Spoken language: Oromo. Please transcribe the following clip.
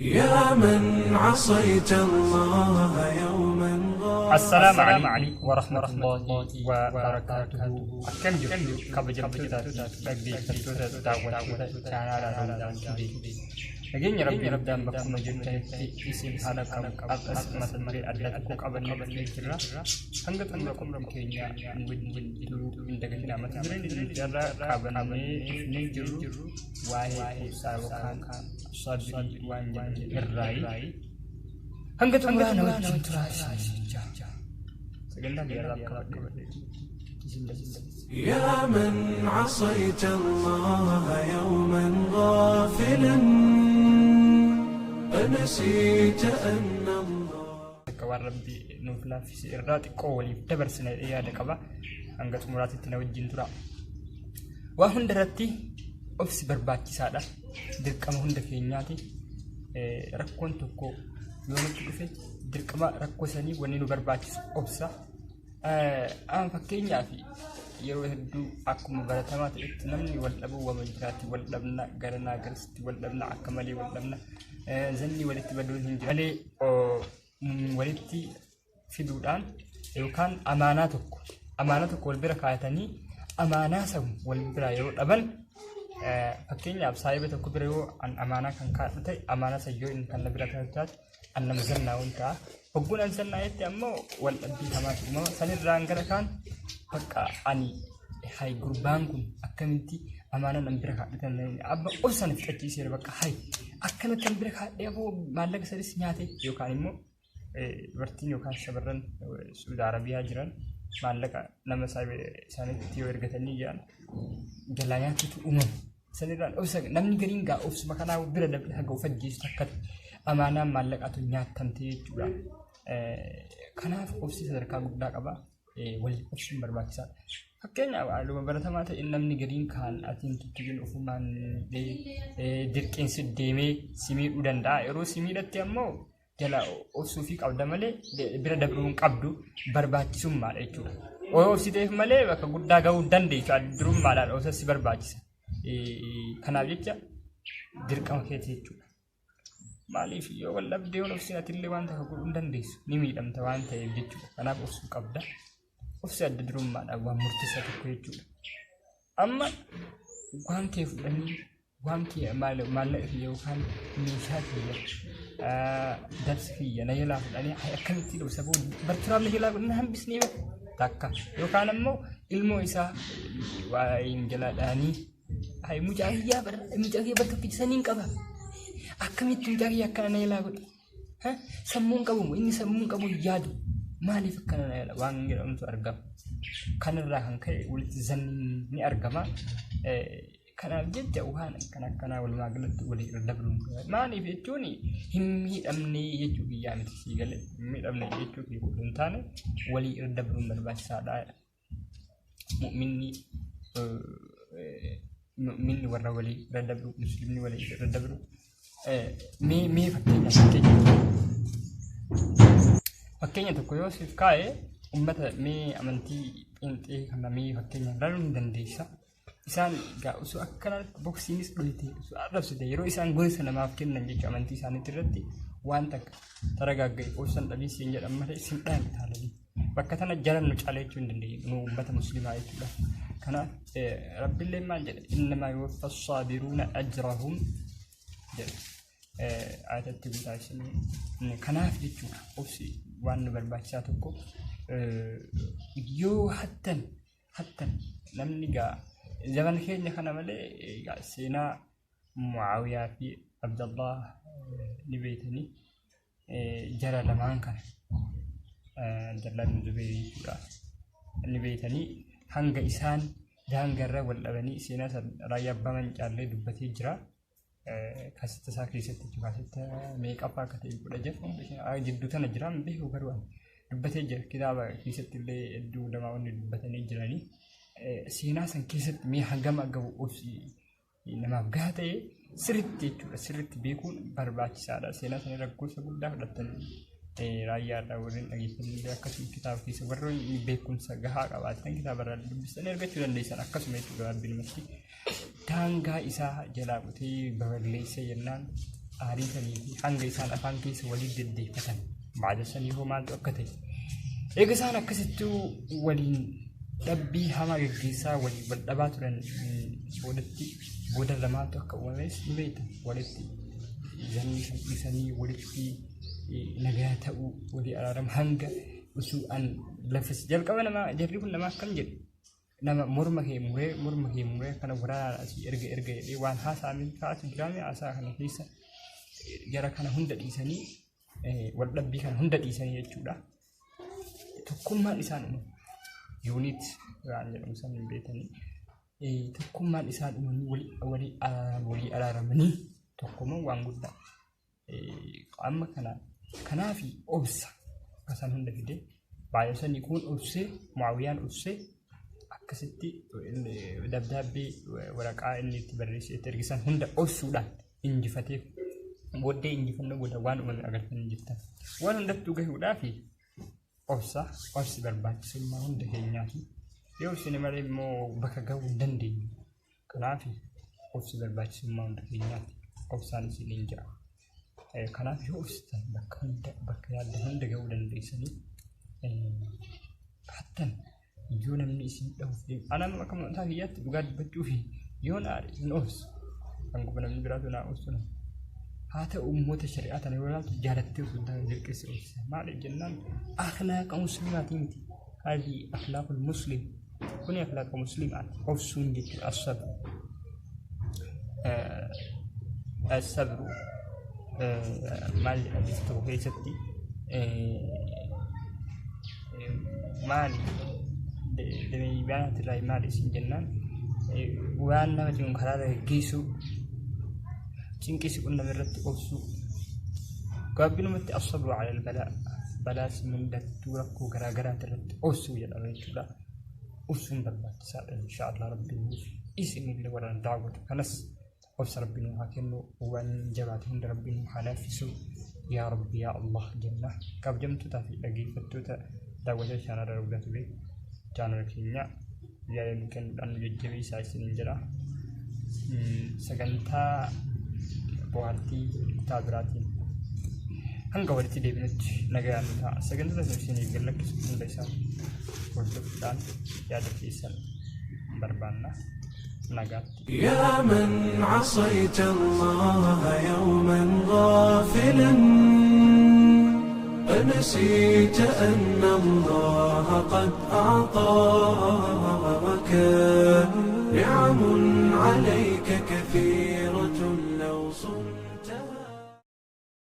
يا من عصيت الله يوما Assalaamu غافلا alaikum warahmatullahi wabarakaatuhu. Akkam jirtu kabajamtootaa fi dhaggeeffattoota daawwattoota chaanaala Ramzaan Tubeetti. Nageenya Rabbii guddaan bakkuma jirtanitti isin haala qabu har'as mata duree adda tokko qabannee dhufnee jirra. Hanga xumura qophii keenya nu wajjin turuu hin dagatinaa. Mata dureen nuti har'a qabannee dhufnee jirru waa'ee obsaa yookaan sabrii waan jedhamu irraayi. Hanga xumuraa na wajjin turaa isin jecha. Sagantaa biyyaarraa akka qabadhe isin dabarsa. يا من عصيت الله يوما غافلا أنسيت أن الله Akka waan Rabbi nuuf laaffise irraa xiqqoo waliif dabarsina jedhee yaada qaba. Hanga xumuraatitti na wajjin tura. Waa hunda irratti obsi barbaachisaadha. Dirqama hunda keenyaati. Rakkoon tokko yoo nutti dhufe dirqama rakkoo sanii wanni nu barbaachisu obsa. An fakkeenyaaf yeroo hedduu akkuma baratamaa ta'etti namni wal dhabuu wama jiraatti wal dhabna garanaa garasitti wal dhabna akka malee wal dhabna zanni walitti baduun hin jiru malee walitti fiduudhaan yookaan amaanaa tokko wal bira kaayatanii amaanaa san wal bira yeroo dhaban, fakkeenyaaf saahiba tokko bira yoo an amaanaa kan kaadhu ta'e, amaanaa san yoo inni kan na bira kaa'u taate, an nama zannaa'uun ta'a. Hogguun an zannaa'etti ammoo wal dhabbii hamaatu uumama. Sanirraan gara kaan bakka ani hay gurbaan kun akkamitti amaanaa nan bira kaadhu tan abba obsa na fixachiiseera, bakka hay akkanatti an bira kaadhee aboo maallaqa sanis nyaate, yookaan immoo dubartiin yookaan shamarran Saudi Arabiyaa jiran maallaqa nama isaanitti yoo ergatanii jiran jalaa nyaatutu uumama. Sanirraan obsa namni gariin gaa obsuma kanaa bira dabre haga of ajjeesu takkatti amaanaan maallaqaatu nyaatamte jechuudha. Kanaaf obsi sadarkaa guddaa qaba. Waliif obsuun barbaachisaadha. Fakkeenyaaf haaluma baratamaa ta'e namni gariin kaan atiin tuttuqin ofumaan dirqiin si deemee si miidhuu danda'a. Yeroo si miidhatti ammoo jala obsuufii qabda malee bira dabruu hin qabdu, barbaachisummaadha jechuudha. Yoo obsiteef malee bakka guddaa gahuu hin dandeessu, durummaadhaan obsa si barbaachisa. Kanaaf jecha dirqama keeti jechuudha. Maaliif yoo wal dhabdee wal obsin atillee waan takka godhuu hin dandeessu, ni miidhamta waan ta'eef jechuudha. Kanaaf obsuu qabda. Obsi adda durummaadhaan waan murteessaa tokko jechuudha. Amma waan kee fudhanii waan kee maallaqa kiyya yookaan meeshaa kiyya darsi kiyya na jalaa fudhanii akkamitti dhufsa booda barturaaf na jalaa na hambisnee takka yookaan ammoo ilmoo isaa waa hin jalaa dhahanii hay mucaa kiyyaa bar mucaa kiyya bar tokkicha saniin qaba, akkamitti mucaa kiyya akkana na jalaa godhe, sammuun qabu inni sammuun qabu hin yaadu, maaliif akkana na jalaa waan jedhamutu argama. Kanarraa kan ka'e walitti zanni ni argama. Kanaaf jecha waan akkana akkanaa walumaa galatti walii irra dabruun maaliif jechuun hin miidhamne jechuu kiyyaa miti, sii galee hin miidhamne jechuu kiyya hin taane, walii irra dabruun barbaachisaadha. Mu'minni warra walii irra dabru, muslimni walii irra dabru. Mee fakkeenya tokko yoo siif kaa'e, ummata mee amantii pheenxee kana mee fakkeenya ilaaluu ni dandeessa. Isaan egaa osoo akkanatti boksiinis dhoyte, osoo arrabsite, yeroo isaan gorsa namaaf kennan jechuudha amantii isaaniitti irratti waan takka taragaagga'e obsan dhabii siin jedhan malee sin dhahan taalanii. Bakka tana jalan nu caala jechuu hin dandeenyu nu uummata muslimaa jechuudha. Kanaaf Rabbiillee maal jedhe? "Innamaa yuwaffa saabiruuna ajrahum" jedhe. Ayatatti guutaa isin. Kanaaf jechuudha obsi waan nu barbaachisaa tokko. Yoo hattan hattan namni gaa zaman keenya kana malee egaa seenaa Mucaawiyaa fi Abdallah ni beektanii, jara lamaan kana, Abdallah bin Zubayr jechuudha, ni beektanii hanga isaan daangarra wal dhabanii seenaa san Raayyaa Abbaa Mancaallee dubbatee jira. Kaasetta isaa keessatti jechuudha. Kaasetta meeqaffaa akka ta'e 16 jidduu tana jira hin beeku, garuu dubbatee jira. Kitaaba keessatti illee hedduu lamaawwan dubbatanii jiranii. Seenaa san keessatti mee hangam akka obsi namaaf gahaa ta'e sirriitti jechuudha sirriitti beekuun barbaachisaadha. Seenaa sana irra gorsa guddaa fudhattanii raayyaa irraa warreen dhageessan illee akkasuma kitaaba keessa warreen beekumsa gahaa qabaatan kitaaba irraa dubbistanii argachuu dandeessan akkasuma jechuudha. Gabaabinumatti daangaa isaa jalaa qotee babal'eessee jennaan Aarii sanii fi hanga isaan afaan keessa walii deddeeffatan baada sanii hoo maaltu akka ta'e. Eega isaan akkasittuu waliin dhabbii hamaa geggeessaa waliin wal dhabaa turan boodatti booda lamaatu akka uumames ni beektan walitti zanni san dhiisanii walitti nagaa ta'uu walii araarama hanga osoo an lafis jalqaba nama jarri kun nama akkam jedhu nama morma kee muree morma kee muree kana waraanaan asii erga erga jedhee waan haasa'ame kaa'atu jiraame haasaa kana keessa jara kana hunda dhiisanii wal dhabbii kana hunda dhiisanii jechuudha. Tokkummaan isaan uumamu yuunit waan jedhamu san hin beekanii tokkummaan isaan uumanii walii walii araaramanii tokkummaan waan guddaa amma kana kanaafi obsa akka isaan hunda fide baay'ee sanii kun obsee Muawiyaan obsee akkasitti dabdaabbee waraqaa inni itti barreessee itti ergisan hunda obsuudhaan injifatee booddee injifannoo booda waan uumame agartanii jirtan. Waan hundattuu gahuudhaaf obsa obsi barbaachisummaa hunda keenyaati. Yoo obsine malee immoo bakka gahuu hin dandeenyu. Kanaaf obsi barbaachisummaa hunda keenyaati. Obsaan isiniin jira. Kanaaf yoo obsitan bakka hunda bakka yaaddan hunda gahuu dandeessanii hattan yoo namni isin dhahuuf deemu. Ana amma akka mataa kiyyaatti dhugaa dubbachuuf yoo na aare hin obsu. Hanguma namni biraatu naa obsu na. Haa ta'u ummata shari'aa tana yoo ilaaltu jaalattee osoo hin taane dirqisi obsa. Maaliif jennaan akhlaaqa muslimaatii miti. Haadhi akhlaaqul muslim. Kuni akhlaaqa muslimaati. Obsuun jechuudha as-sabr. As-sabru maal jedha bifa tokko keessatti maali damee irraa maali isin jennaan waan nama cinqu karaa irra geggeessuu cinqii si qunname irratti obsuu gabaabinumatti as-sabru ala al-balaa balaa si mudattuu rakkoo garaa garaati irratti obsuu jedhama jechuudha. Obsuun barbaachisaadha inshaallah rabbiin nuuf isinillee warra daawwatu kanas obsa rabbi nu haa kennu waan jabaate hunda rabbi nu haa laaffisu yaa rabbi yaa Allah jenna. Kabajamtootaa fi dhaggeeffattoota daawwattoota chaanala Rawdaa Tube chaanala keenya yaada nu kennuudhaan nu jajjabeessaa isiniin jedha. Sagantaa bohaartii kutaa biraatiin hanga walitti deebinutti nagayaan nu ta'a. Sagantoota nu isiniif gad lakkisu hunda isaa hordofuudhaan yaada keessan barbaanna. Nagaatti. يا من عصيت الله يوما غافلا أنسيت أن الله قد أعطاك نعم عليك.